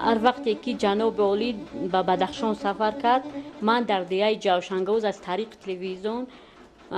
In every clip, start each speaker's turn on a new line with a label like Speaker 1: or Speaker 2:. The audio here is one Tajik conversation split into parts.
Speaker 1: Ҳар вақте ки ҷаноби олӣ ба Бадахшон сафар кард, ман дар деҳаи Ҷавшангоз аз тариқи телевизион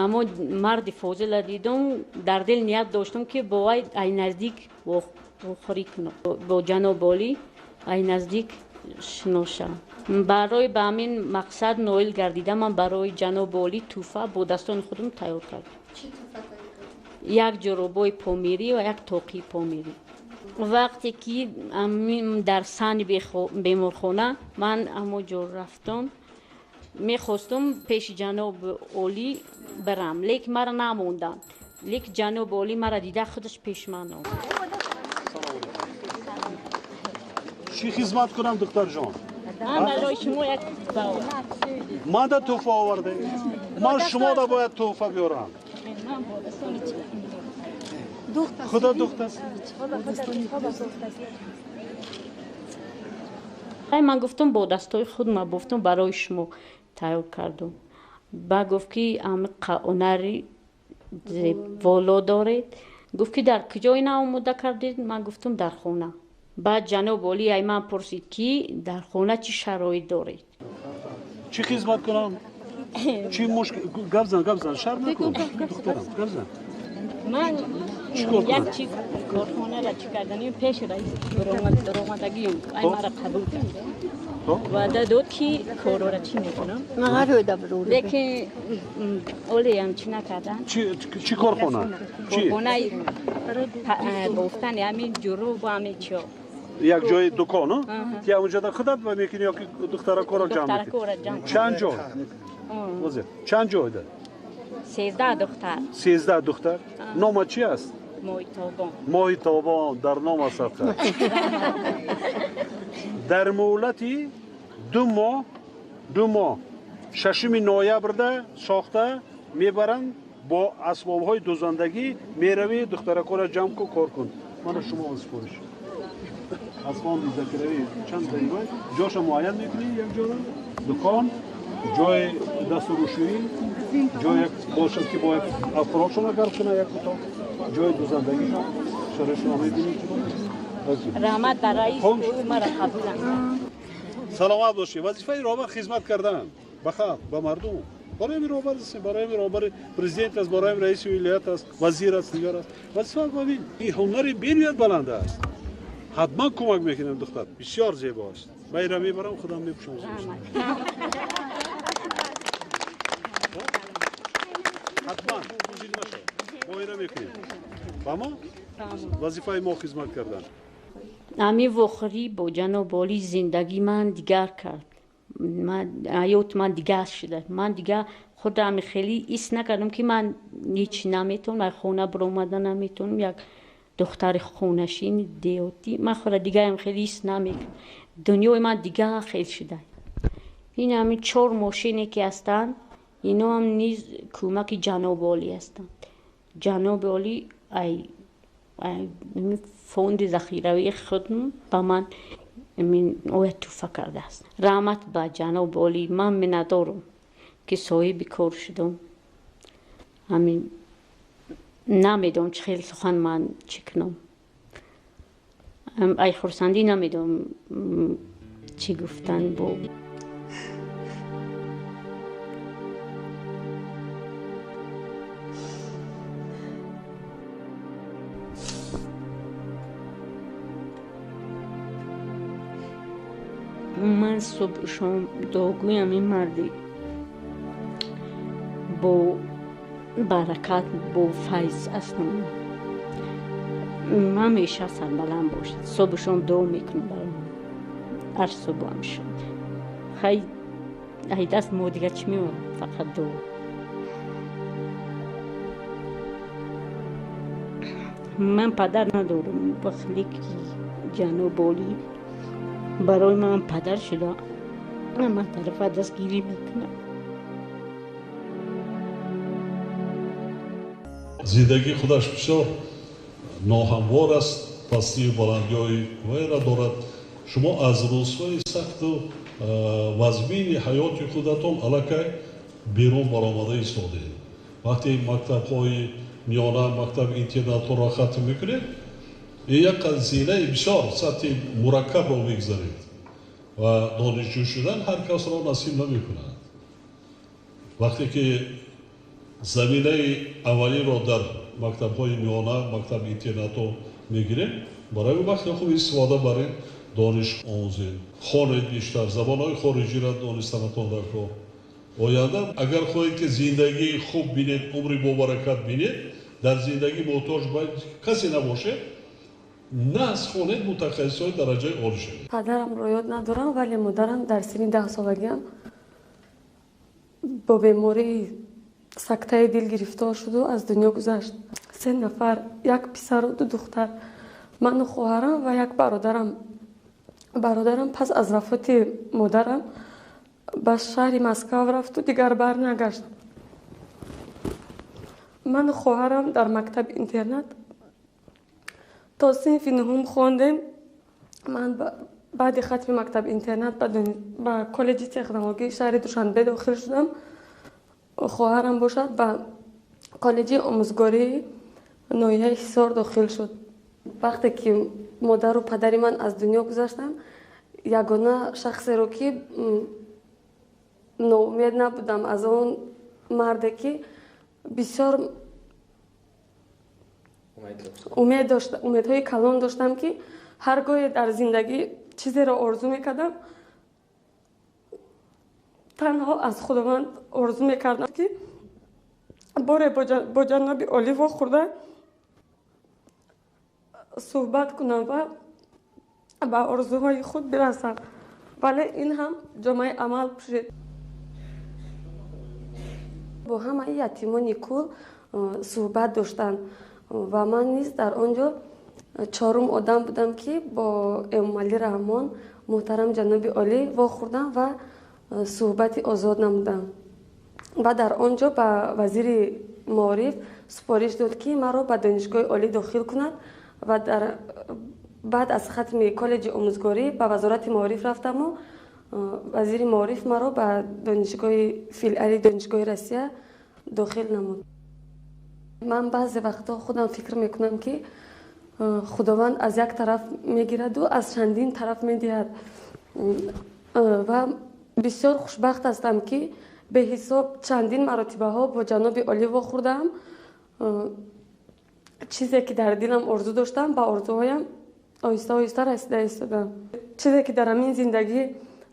Speaker 1: аммо марди фозила дидум, дар дил ният доштум, ки бо вай ай наздик вохӯрӣ кунам, бо ҷаноби олӣ ай наздик шиношам. Барои ба ҳамин мақсад ноил гардида, ман барои ҷаноби олӣ тӯҳфа бо дастони худам тайёр кардам. Як ҷуробои помирӣ ва як тоқии помирӣ. Вақте ки дар сани беморхона ман ҳамон ҷо рафтам, мехостум пеши ҷаноби олӣ бирам, лекин маро намонданд. Лекин ҷаноби олӣ маро дида, худаш пеши ман омад.
Speaker 2: Чӣ хизмат кунам, духтарҷон?
Speaker 1: Ман барои шумо як туҳфа овардам.
Speaker 2: Ман да туҳфа овардем? Ман шумо да бояд туҳфа биёрам. Худо духтаст.
Speaker 1: Ман гуфтам, бо дастои худ ман бофтам, барои шумо тайёр кардам. Ба гуфт, ки ҳунари воло доред. Гуфт, ки дар куҷо ина омода кардед? Ман гуфтам, дар хона. Баъд ҷаноби олӣ ай ман пурсид, ки дар хона чӣ шароит доред.
Speaker 2: Чӣ хизмат кунам? Чӣ мушкил? Гап зан, гап зан, шарм накун, духтарам, гап зан.
Speaker 1: Ман як чиз корхонара чӣ карданим, пеши раис даромадагиам, ай мара қабул кард, ваъда дод, ки корора чӣ мекунам, лекин олеам чӣ накардан.
Speaker 2: Чӣ корхона?
Speaker 1: Корхонаи бофтани ҳамин ҷурубу ҳамин чиё.
Speaker 2: Як ҷои дукон ти онҷода худат ва мекунӣ ё ки духтаракоро ҷамъ мекунӣ? Чанд ҷой? Чанд ҷойда?
Speaker 1: 13 духтар.
Speaker 2: 13 духтар. Нома чӣ аст?
Speaker 1: Моҳитобон.
Speaker 2: Моҳитобон дар ном аст. Дар муҳлати 2 моҳ, 2 моҳ, 6 ноябрда сохта мебаранд бо асбобҳои дузандагӣ. Меравӣ, духтаракора ҷамъ кун, кор кун. Мана шумо супориш аз фонди захиравӣ чанд таибай ҷоша муайян мекунӣ, як ҷора дукон, ҷои дастурӯшӯӣ, ҷое бошад, ки бояд хӯрокшона гарм кунад, як утоқ, ҷои дузандагишон, шароитшона мебинӣ.
Speaker 1: Раҳмат ба раис, маро қабулам.
Speaker 2: Саломат бошӣ. Вазифаи роҳбар хизмат кардан ба халқ, ба мардум. Барои ҳамин роҳбар ҳастем, барои ҳамин роҳбари президент аст, барои ҳамин раиси вилоят аст, вазир аст, дигар аст. Вазифа ин ҳунари бениҳоят баланд аст. Ҳатман кӯмак мекунем. Духтар бисёр зебо аст. Ба ира мебарам, худам мепӯшам. Ҳатман зил нашав, мо ира мекунем. Ба мо вазифаи мо хизмат кардан.
Speaker 1: Ҳамин вохӯрӣ бо ҷаноби олӣ зиндагии ман дигар кард, ҳаёти ман дигар шуда. Ман дигар худам хеле ҳис накардам, ки ман ҳеҷ наметавонам, аз хона баромада наметавонам, як духтари хонашини деҳотӣ. Ман худро дигарам хеле ҳис намекунам, дунёи ман дигар хел шуда. Ин ҳамин чор мошине, ки ҳастанд, иноам низ кӯмаки ҷаноби олӣ ҳастанд. Ҷаноби олӣ ай фонди захиравии худ ба ман оя тӯҳфа кардааст. Раҳмат ба ҷаноби олӣ. Ман миннатдорам, ки соҳиби кор шудам. Ҳамин намедонам, чӣ хел сухан ман чӣ кунам, ай хурсандӣ намедонам чӣ гуфтан. Бо ман субҳу шом дуогӯям, ин марди бо баракат, бо файз ҳастам, ҳамеша сарбаланд бошад. Субҳу шом дуо мекунам барои ҳар субҳу ҳам шом. Хай, ай даст мо дигар чӣ меояд? Фақат дуо. Ман падар надорам, леки ҷаноби олӣ барои ман падар шуда, ҳама тарафа дастгирӣ мекунад.
Speaker 3: Зиндагӣ худаш бисёр ноҳамвор аст, пастию баландиҳои вайра дорад. Шумо аз рӯзҳои сахту вазмини ҳаёти худатон аллакай берун баромада истодед. Вақте мактабҳои миёна, мактаби интернатҳоро хатм мекунед, Ин як зинаи бисёр сатҳи мураккабро мегузаред ва донишҷӯ шудан ҳар касро насиб намекунад. Вақте ки заминаи аввалиро дар мактабҳои миёна, мактаби интернатҳо мегирем, барои вақти хуб истифода барем, дониш омӯзем, хонед бештар, забонҳои хориҷиро донистанатон дар кор. Оянда агар хоҳед ки зиндагии хуб бинед, умри бобаракат бинед, дар зиндагӣ муҳтоҷ ба касе набошед, нағз хонед, мутахассисҳои дараҷаи олӣ шавед.
Speaker 4: Падарамро ёд надорам, вале модарам дар синни 10 солагиам бо бемории сактаи дил гирифтор шуду аз дунё гузашт. Се нафар, як писару ду духтар, ману хоҳарам ва як бародарам. Бародарам пас аз вафоти модарам ба шаҳри Москав рафту дигар барнагашт. Ману хоҳарам дар мактаби интернат то синфи нуҳум хондем. Ман баъди хатми мактаби интернат ба коллеҷи технологии шаҳри Душанбе дохил шудам. Хоҳарам бошад, ба коллеҷи омӯзгории ноҳияи Ҳисор дохил шуд. Вақте ки модару падари ман аз дунё гузаштанд, ягона шахсеро ки ноумед набудам, аз он марде ки бисёр умед дошт, умедҳои калон доштам, ки ҳар гоҳе дар зиндагӣ чизеро орзу мекардам, танҳо аз Худованд орзу мекардам, ки боре бо ҷаноби олӣ вохӯрда суҳбат кунам ва ба орзуҳои худ бирасам. Вале ин ҳам ҷомаи амал пӯшид. Бо ҳамаи ятимони кул суҳбат доштанд ва ман низ дар он ҷо чорум одам будам, ки бо Эмомалӣ Раҳмон, муҳтарам ҷаноби олӣ, вохӯрдам ва суҳбати озод намудам. Ва дар он ҷо ба вазири маориф супориш дод, ки маро ба донишгоҳи олӣ дохил кунад. Ва дар баъд аз хатми коллеҷи омӯзгорӣ ба Вазорати маориф рафтаму вазири маориф маро ба донишгоҳи филиали Донишгоҳи Россия дохил намуд. Ман баъзе вақтҳо худам фикр мекунам, ки Худованд аз як тараф мегираду аз чандин тараф медиҳад. Ва бисёр хушбахт ҳастам, ки беҳисоб чандин маротибаҳо бо ҷаноби олӣ вохӯрдаам. Чизе ки дар дилам орзу доштам, ба орзуҳоям оҳиста оҳиста расида истодам. Чизе ки дар ҳамин зиндагӣ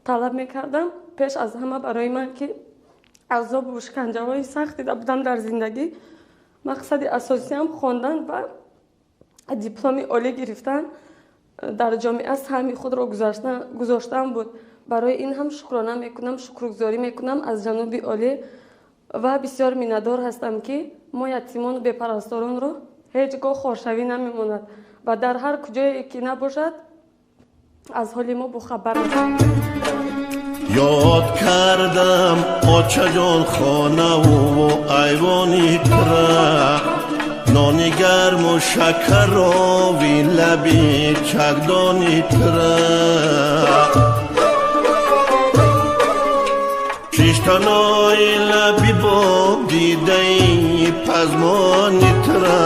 Speaker 4: талаб мекардам, пеш аз ҳама барои ман, ки азобу шиканҷаҳои сахт дида будам дар зиндагӣ, мақсади асосиам хондан ва дипломи олӣ гирифтан, дар ҷомеа саҳми худро гузоштан буд. Барои ин ҳам шукрона мекунам, шукргузорӣ мекунам аз ҷаноби олӣ ва бисёр миннатдор ҳастам, ки мо ятимону бепарасторонро ҳеҷ гоҳ хоршавӣ намемонад ва дар ҳар куҷое ки набошад, аз ҳоли мо бохабар аст.
Speaker 5: Ёд кардам, очаҷон, хонаву айвони тура, нони гарму шакарови лаби чакдони тура, шиштанои лаби боб дидаи пазмони тура,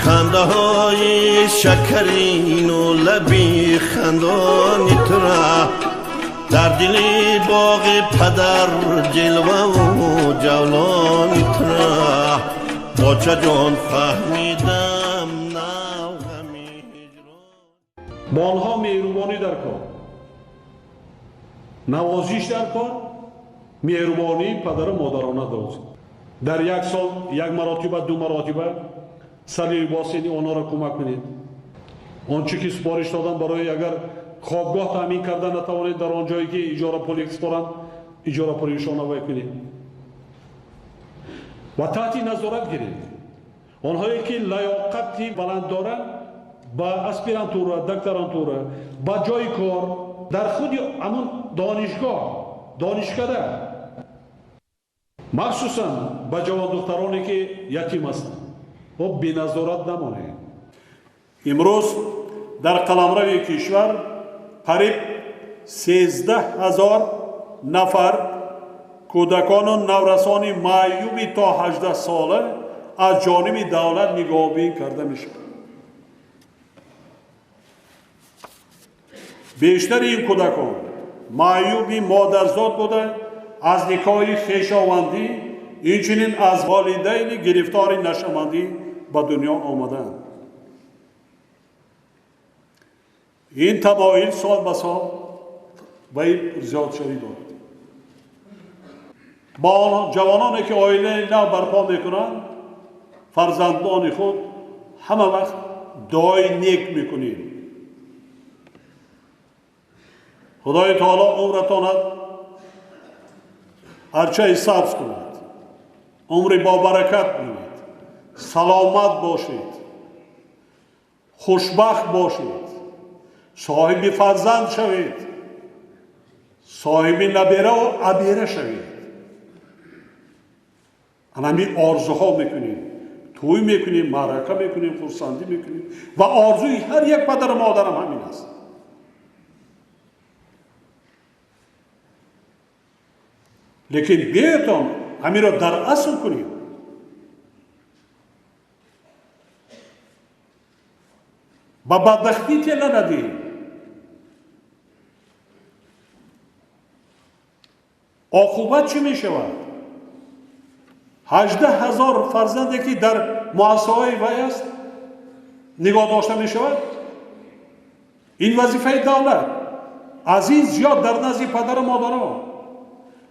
Speaker 5: хандаҳои шакарину лаби хандони тура, дар дили боғи падар ҷилваву ҷавлони тура. Бочаҷон, фаҳмидам нав ғами ҳиҷрон.
Speaker 2: Бо онҳо меҳрубонӣ дар кор, навозиш дар кор, меҳрубонии падару модарона дозид. Дар як сол як маротиба, ду маротиба сари либоси онҳоро кӯмак кунед. Он чӣ ки супориш додам, барои агар хобгоҳ таъмин карда натавонед, дар он ҷое ки иҷорапулӣ супоранд, иҷорапулишонро вай кунед ва таҳти назорат гиред. Онҳое ки лаёқати баланд доранд, ба аспирантура, докторантура, ба ҷои кор дар худи ҳамун донишгоҳ, донишкада, махсусан ба ҷавондухтароне ки ятим ҳастанд, о беназорат намонед. Имрӯз дар қаламрави кишвар қариб 13 000 нафар кӯдакону наврасони маъюби то 18 сола аз ҷониби давлат нигоҳбин карда мешавад.
Speaker 3: Бештари ин кӯдакон маъюби модарзод буда, аз никоҳи хешовандӣ, инчунин аз волидайни гирифтори нашъамандӣ ба дунё омадаанд. Ин тамоил сол ба сол ба ин зиёдшавӣ дорад. Ба ҷавононе ки оилаи нав барпо мекунанд, фарзандони худ ҳама вақт дуои нек мекунем. Худои таоло умратонат арчаи сабз кунад, умри бобаракат бинед, саломат бошед, хушбахт бошед, соҳиби фарзанд шавед, соҳиби набераву абера шавед. Анами орзуҳо мекунем, тӯй мекунем, маърака мекунем, хурсандӣ мекунем ва орзуи ҳар як падару модарам ҳамин аст. Лекин биётон ҳаминро дар асл кунем. Ба бадбахтӣ тела надиҳем. Оқубат чӣ мешавад? 18 000 фарзанде ки дар муассисаҳои вай аст нигоҳ дошта мешавад. Ин вазифаи давлат. Аз ин зиёд дар назди падару модарон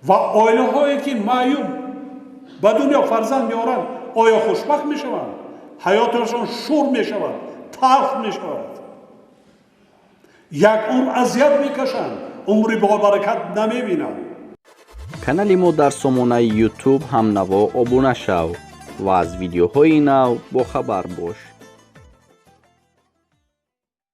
Speaker 3: ва оилаҳое ки маъюб ба дунё фарзанд меоранд, оё хушбахт мешаванд? Ҳаёташон шур мешавад, талх мешавад, як умр азият мекашанд, умри бобаракат намебинанд.
Speaker 6: Канали мо дар сомонаи YouTube ҳамнаво обуна шав ва аз видеоҳои нав бохабар бош.